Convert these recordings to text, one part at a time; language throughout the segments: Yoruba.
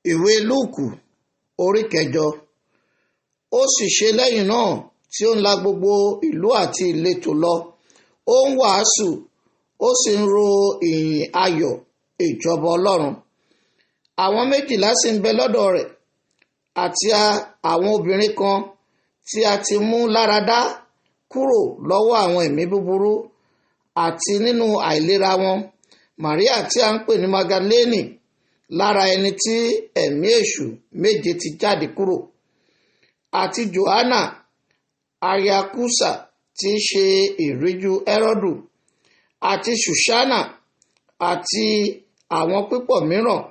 Ìwé Lúùkù orí kẹjọ. Ó sì ṣe lẹ́yìn náà tí ó ń la gbogbo ìlú àti ìletò lọ, ó ń wàásù, ó sì ń ro ìyìn ayọ̀ ìjọba Ọlọ́run. Àwọn 12 sì ń bẹ lọ́dọ̀ rẹ̀, àti àwọn obìnrin kan tí a ti mú láradá kúrò lọ́wọ́ àwọn ẹ̀mí búburú àti nínú àìlera wọn. Màríà tí a ń pè ní Magdalene, lára ẹni tí ẹ̀mí èṣù 7 ti jáde kúrò, àti Johanna aya Kusa tí í ṣe ìríjú Hẹ́rọ́dù, àti Ṣùṣánà, àti àwọn pípọ̀ mìíràn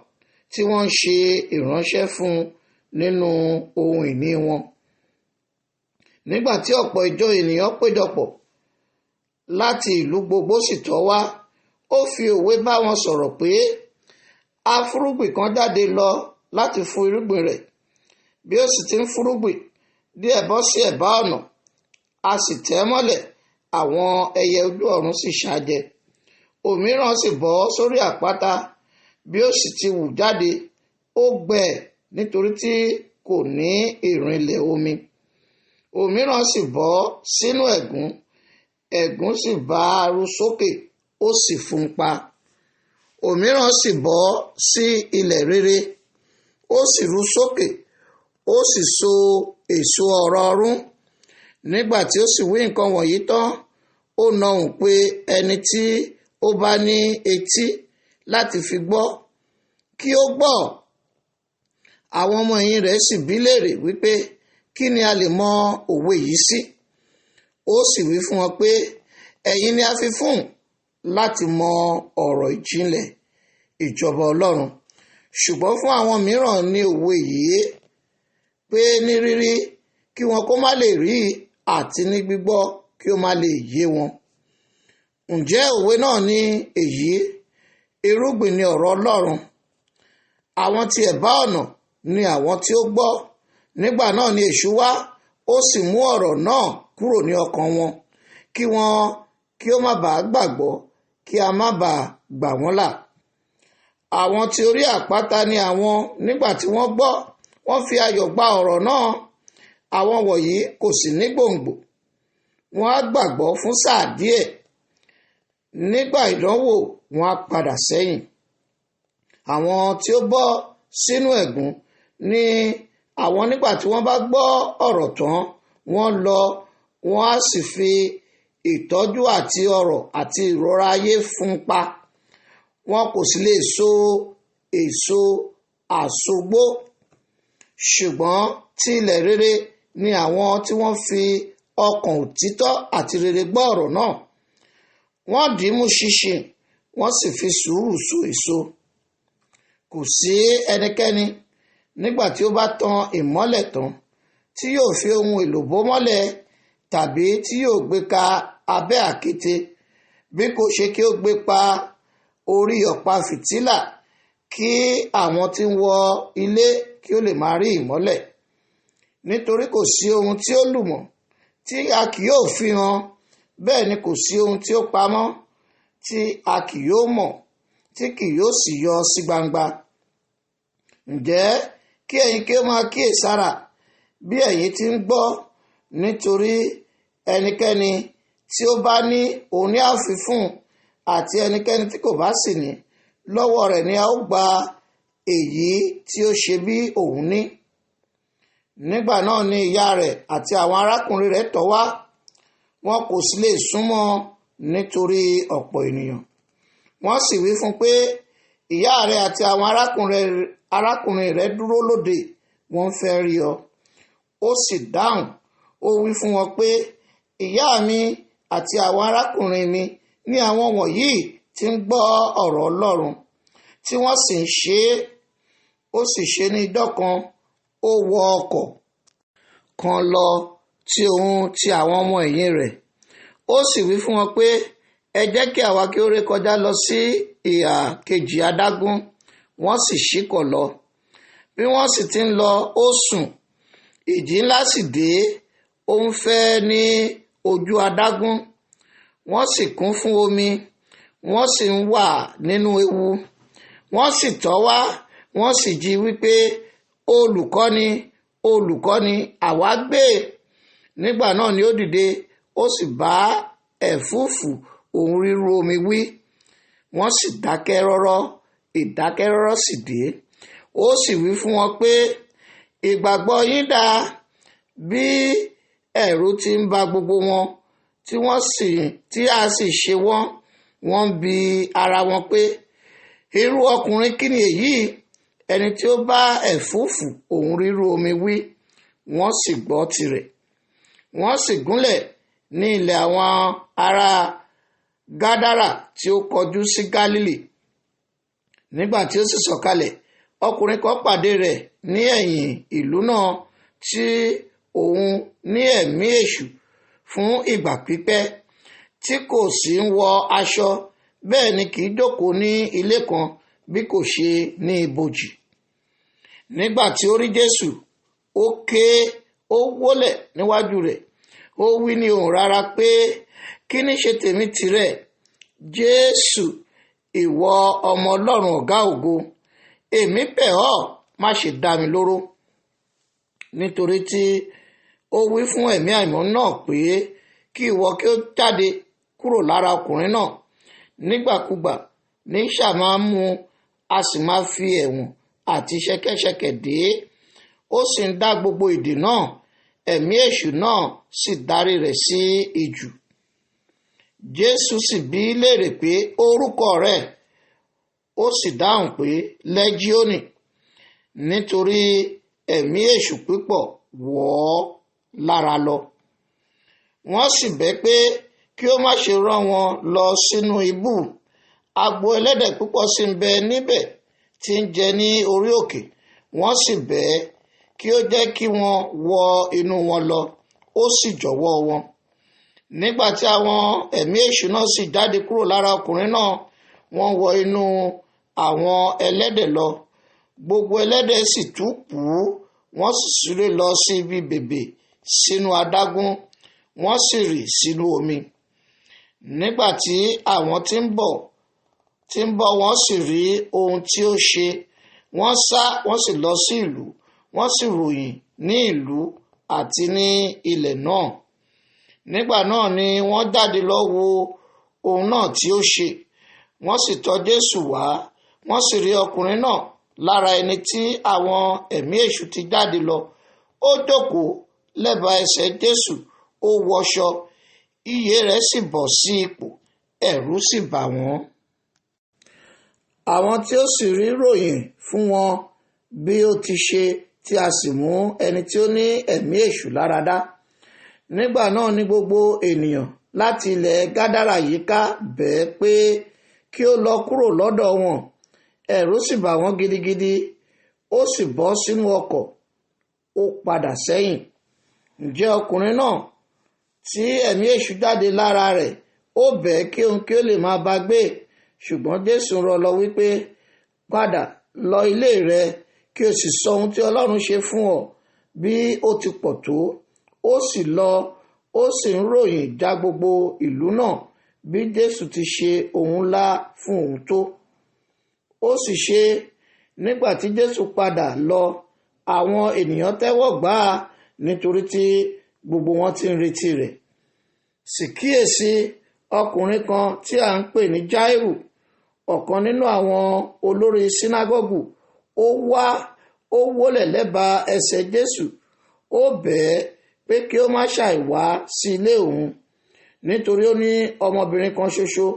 tí wọ́n ń ṣe ìránṣẹ́ fún nínú ohun ìní wọn. Nígbà tí ọ̀pọ̀ ìjọ ènìyàn péjọpọ̀ láti ìlú gbogbo sì tọ̀ wá, ó fi òwe bá wọn sọ̀rọ̀ pé, afúrúgbìn kan jáde lọ láti fún irúgbìn rẹ̀. Bí ó sì ti ń fúrúgbìn, díẹ̀ bọ́ sí ẹ̀bá ọ̀nà, a sì tẹ̀ mọ́lẹ̀, àwọn ẹyẹ ojú ọ̀run sì ṣájẹ. Òmíràn sì bọ́ sórí àpáta, bí ó sì ti wù jáde, ó gbẹ nítorí tí kò ní ìrìnlẹ̀ omi. Òmíràn sì bọ́ sínú ẹ̀gún, ẹ̀gún sì bá a ru sókè, ó sì fún pa. Òmíràn sì bọ́ sí ilẹ̀ rere, ó sì ru sókè, ó sì so èso ọ̀rọ̀ọ̀rún. Nígbà tí ó sì wí nǹkan wọ̀nyí tán, ó nahùn pé ẹni tí ó bá ní etí láti fi gbọ́, kí ó gbọ́. Àwọn ọmọ ẹ̀yìn rẹ̀ sì bi léèrè wípé, kí ni a lè mọ òwe yìí sí? Ó sì wí fún wọn pé, ẹ̀yin ni a fi fún láti mọ ọ̀rọ̀ ìjìnlẹ̀ ìjọba Ọlọ́run. Ṣùgbọ́n fún àwọn mìíràn ní òwe yìí, pé ní rírí kí wọn kó má lè rí, àti ní gbígbọ́ kí ó má lè yé wọn. Ǹjẹ́ òwe náà ní èyí? Irúgbìn ni ọ̀rọ̀ Ọlọ́run. Àwọn tí ẹ̀bá ọ̀nà ni àwọn tí ó gbọ́. Nígbà náà ni èṣù wá, ó sì mú ọ̀rọ̀ náà kúrò ní ọkàn wọn, kí wọn kí ó má bàa gbàgbọ́, kí a má bàa gbà wọ́n là. Àwọn tí orí àpáta ni àwọn nígbà tí wọ́n gbọ́, wọ́n fi ayọ̀ gba ọ̀rọ̀ náà. Àwọn wọ̀nyí kò sì ní gbòǹgbò, wọ́n á gbàgbọ́ fún sáà díẹ̀. Nígbà ìdánwò wọ́n á padà sẹ́yìn. Àwọn tí ó bọ́ sínú ẹ̀gún ni àwọn nígbà tí wọ́n bá gbọ́ ọ̀rọ̀ tán, wọ́n lọ, wọ́n á sì fi ìtọ́jú àti ọrọ̀ àti ìrora ayé fún pa. Wọn kò sì lè so èso àsogbó. Ṣùgbọ́n tí ilẹ̀ rere ni àwọn tí wọ́n fi ọkàn òtítọ́ àti rere gbọ́ ọ̀rọ̀ náà. Wọ́n dìímú ṣinṣin, wọ́n sì fi sùúrù so èso. Kò sí ẹnikẹ́ni nígbà tí ó bá tan ìmọ́lẹ̀ tán tí yóò fi ohun èlò bò mọ́lẹ̀ tàbí tí yóò gbé ka abẹ́ àkéte, bí kò ṣe kí ó gbé pa orí ọ̀pá fìtílà, kí àwọn tí ń wọ ilé kí ó lè máa rí ìmọ́lẹ̀. Nítorí kò sí ohun tí ó lùmọ̀ tí a kì yóò fi hàn, bẹ́ẹ̀ ni kò sí ohun tí ó pamọ́ tí a kì yóò mọ̀, tí kì yóò sì yọ sí gbangba. Ǹjẹ́ kí ẹ̀yin kí ó máa kíyèsára bí ẹ̀yin ti ń gbọ́, nítorí ẹnikẹ́ni tí ó bá ní òun ní a fi fún, àti ẹnikẹ́ni tí kò bá sì ní, lọ́wọ́ rẹ̀ ni a ó gba èyí tí ó ṣe bí òun ní. Nígbà náà ni ìyá rẹ̀ àti àwọn arákùnrin rẹ̀ tọ̀ wá, wọn kò sì lè súnmọ́ nítorí ọ̀pọ̀ ènìyàn. Wọ́n sì wí fún pé, ìyá rẹ̀ àti àwọn arákùnrin rẹ̀ dúró lóde, wọ́n fẹ́ rí ọ. Ó sì dáhùn, ó wí fún wọn pé, ìyá mi àti àwọn arákùnrin mi ní àwọn wọ̀nyí tí ń gbọ́ ọ̀rọ̀ Ọlọ́run, tí wọ́n sì ń ṣe é. Ó sì ṣe ní idán kan, ó wọ ọkọ̀ kan lọ tí òun ti àwọn ọmọ ẹ̀yìn rẹ̀. Ó sì wí fún wọn pé, ẹ jẹ́ kí àwa kí ó rékọjá lọ sí ìhà kejì adágún. Wọ́n sì ṣíkọ̀ lọ. Bí wọ́n sì ti ń lọ, ó sùn. Ìjì ńlá sì dé, ó ń fẹ́ ní ojú adágún. Wọ́n sì kún fún omi, wọ́n sì ń wà nínú ewu. Wọ́n sì tọ̀ wá, Wọ́n sì jí wípé, Olùkọ́ni, Olùkọ́ni, àwa gbé. Nígbà náà ni ó dìde, ó sì bá ẹ̀fúùfù òun ríru omi wí. Wọ́n sì dákẹ́ rọ́rọ́, ìdákẹ́ rọ́rọ́ sì dé. Ó sì wí fún wọn pé, ìgbàgbọ́ yín dà? Bí ẹ̀rù ti ń ba gbogbo wọn, tí a sì ṣe wọ́n, wọ́n ń bi ara wọn pé, irú ọkùnrin kí ni èyí? Ẹni tí ó bá ẹ̀fúùfù òun ríru omi wí. Wọ́n sì gbọ́ tirẹ̀. Wọ́n sì gúnlẹ̀ ní ilẹ̀ àwọn ará Gádárà tí ó kọjú sí Gálílì. Nígbà tí ó sì sọ̀kalẹ̀, ọkùnrin kan pàdé rẹ̀ ní ẹ̀yìn ìlú náà tí òun ní ẹ̀mí èṣù fún ìgbà pípẹ́, tí kò sì ń wọ aṣọ, bẹ́ẹ̀ ni kì í jókòó ní ilé kan bí kò ṣe ní ibojì. Nígbà tí ó rí Jésù, ó ké, ó wólẹ̀ níwájú rẹ̀, ó wí ní ohùn rara pé, kí ní ṣe tèmi tìrẹ, Jésù, ìwọ ọmọ Ọlọ́run ọ̀gá ògo? Èmi bẹ̀ ọ́, má ṣe dá mi lóró. Nítorí tí ó wí fún ẹ̀mí àìmọ́ náà pé, kí ìwọ kí ó jáde kúrò lára ọkùnrin náà. Nígbàkúgbà ní ṣà máa ń mú, a sì máa fi ẹ̀wọ̀n àti ṣẹ̀kẹ̀ṣẹ̀kẹ̀ dé. Ó sì ń dá gbogbo ìdè náà, ẹ̀mí èṣù náà sì darí rẹ̀ sí ijù. Jésù sì bi í léèrè pé, orúkọ rẹ̀? Ó sì dáhùn pé, Lẹ́jíónì, nítorí ẹ̀mí èṣù púpọ̀ wọ̀ ọ́ lára lọ. Wọ́n sì bẹ̀ pé kí ó má ṣe rán wọn lọ sínú ibú. Agbo ẹlẹ́dẹ̀ púpọ̀ sì ń bẹ níbẹ̀ tí ń jẹ ní orí òkè. Wọ́n sì bẹ̀ kí ó jẹ́ kí wọ́n wọ inú wọn lọ, ó sì jọ̀wọ́ wọn. Nígbà tí àwọn ẹ̀mí èṣù náà sì jáde kúrò lára ọkùnrin náà, wọ́n wọ inú àwọn ẹlẹ́dẹ̀ lọ. Gbogbo ẹlẹ́dẹ̀ sì tú pùú, wọ́n sì súré lọ sí ibi bèbè sínú adágún, wọ́n sì rì sínú omi. Nígbà tí àwọn tí ń bọ̀ wọ́n sì rí ohun tí ó ṣe, wọ́n sá, wọ́n sì lọ sí ìlú, wọ́n sì ròyìn ní ìlú àti ní ilẹ̀ náà. Nígbà náà ni wọ́n jáde lọ wo ohun náà tí ó ṣe. Wọ́n sì tọ̀ Jésù wá, wọ́n sì rí ọkùnrin náà lára ẹni tí àwọn ẹ̀mí èṣù ti jáde lọ. Ó jókòó lẹ́bàá ẹsẹ̀ Jésù, ó wọṣọ, iyè rẹ̀ sì bọ̀ sí ipò, ẹ̀rù sì bà wọ́n. Àwọn tí ó sì rí ròyìn fún wọn bí ó ti ṣe, tí a sì mú ẹni tí ó ní ẹ̀mí èṣù lára dá. Nígbà náà ni gbogbo ènìyàn láti ilẹ̀ Gádárà yíká bẹ̀ ẹ́ pé kí ó lọ kúrò lọ́dọ̀ wọn. Ẹ̀rù sì bà wọ́n gidigidi. Ó sì bọ́ sínú ọkọ̀, ó padà sẹ́yìn. Ǹjẹ́ ọkùnrin náà tí ẹ̀mí èṣù jáde lára rẹ̀, ó bẹ̀ ẹ́ kí òun kí ó lè máa bá gbé. Ṣùgbọ́n Jésù rọ̀ lọ wípé, padà lọ ilé rẹ, kí o sì sọ ohun tí Ọlọ́run ṣe fún ọ bí ó ti pọ̀ tó. Ó sì lọ, ó sì ń ròyìn já gbogbo ìlú náà bí Jésù ti ṣe ohun ńlá fún òun tó. Ó sì ṣe, nígbà tí Jésù padà lọ, àwọn ènìyàn tẹ́wọ́ gbà á, nítorí tí gbogbo wọn ti ń retí rẹ̀. Sì kíyèsí, ọkùnrin kan tí a ń pè ní Jáírù, ọ̀kan nínú àwọn olórí sínágọ́gù, ó wá, ó wólẹ̀ lẹ́bàá ẹsẹ̀ Jésù, ó bẹ̀ ẹ́ pé kí ó má ṣàì wá sí ilé òun, nítorí ó ní ọmọbìnrin kan ṣoṣo,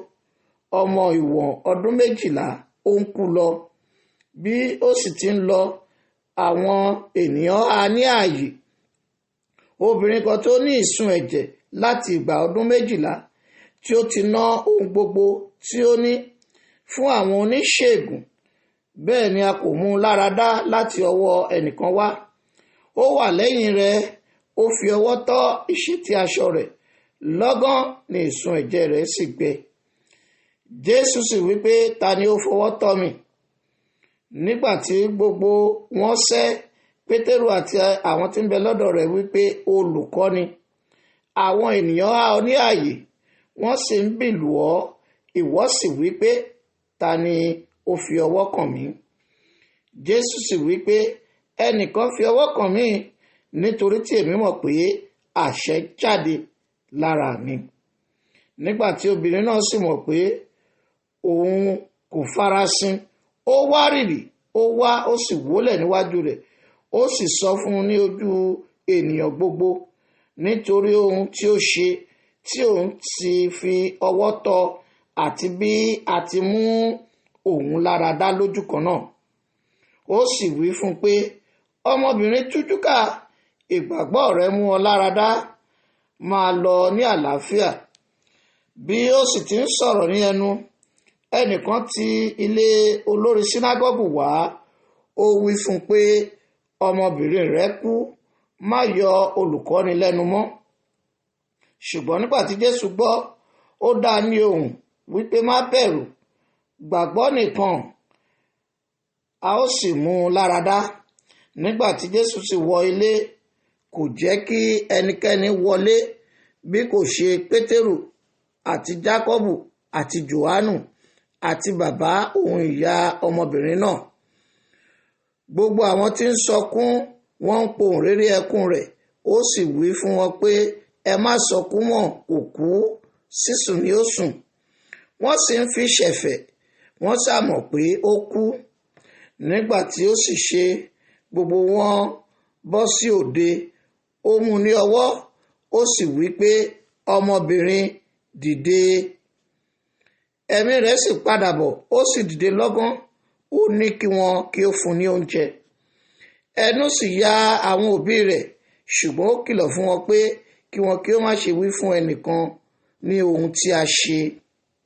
ọmọ ìwọ̀n ọdún 12, ó ń kú lọ. Bí ó sì ti ń lọ, àwọn ènìyàn há ní ààyè. Obìnrin kan tó ní ìsun ẹ̀jẹ̀ láti ìgbà ọdún 12, tí ó ti ná ohun gbogbo tí ó ní fún àwọn oníṣègùn, bẹ́ẹ̀ ni a kò mú un lára dá láti ọwọ́ ẹnìkan wá. Ó wà lẹ́yìn rẹ̀, ó fi ọwọ́ tọ́ ìṣítí aṣọ rẹ̀, lọ́gán ni ìsun ẹ̀jẹ̀ rẹ̀ sì gbẹ. Jésù sì wí pé, ta ni ó fọwọ́ tọ́ mi? Nígbà tí gbogbo wọn sẹ́, Pétérù àti àwọn tí ń bẹ lọ́dọ̀ rẹ̀ wí pé, Olùkọ́ni, àwọn ènìyàn há ọ ní ààyè, wọ́n sì ń bìlù ọ́, ìwọ sì wí pé, ta ni ó fi ọwọ́ kàn mí? Jésù sì wí pé, ẹnìkan fi ọwọ́ kàn mí, nítorí tí èmi mọ̀ pé àṣẹ jáde lára mi. Nígbà tí obìnrin náà sì mọ̀ pé òun kò farasin, ó wárìrì, ó wá, ó sì wólẹ̀ níwájú rẹ̀, ó sì sọ fún un ní ojú ènìyàn gbogbo nítorí ohun tí ó ṣe, tí òun ti fi ọwọ́ tọ́, àti bí a ti mú òun lára dá lójú kan náà. Ó sì wí fún un pé, ọmọbìnrin, tújúká, ìgbàgbọ́ rẹ mú ọ lára dá, máa lọ ní àlàáfíà. Bí ó sì ti ń sọ̀rọ̀ ní ẹnu, ẹnìkan ti ilé olórí sínágọ́gù wá, ó wí fún un pé, ọmọbìnrin rẹ kú, má yọ olùkọ́ni lẹ́nu mọ́. Ṣùgbọ́n nígbà tí Jésù gbọ́, ó dá ní ohùn wípé, má bẹ̀rù, gbàgbọ́ nìkan, a ó sì mú un lára dá. Nígbà tí Jésù sì wọ ilé, kò jẹ́ kí ẹnikẹ́ni wọlé bí kò ṣe Pétérù àti Jákọ́bù àti Jòhánù àti bàbá òun ìyá ọmọbìnrin náà. Gbogbo àwọn tí ń sọkún wọ́n ń pohùn réré ẹkún rẹ̀. Ó sì wí fún wọn pé, ẹ má sọkún mọ́, kò kú, sísùn ni ó sùn. Wọ́n sì ń fi ṣẹ̀fẹ̀, wọ́n sàmọ̀ pé ó kú. Nígbà tí ó sì ṣe, gbogbo wọn bọ́ sí òde, ó mú ní ọwọ́, ó sì wí pé, ọmọbìnrin, dìde. Ẹ̀mí rẹ̀ sì padà bọ̀, ó sì dìde lọ́gán, ó ní kí wọn kí ó fún ní oúnjẹ. Ẹnu sì ya àwọn òbí rẹ̀, ṣùgbọ́n ó kìlọ̀ fún wọn pé kí wọn kí ó má ṣe wí fún ẹnìkan ní ohun tí a ṣe.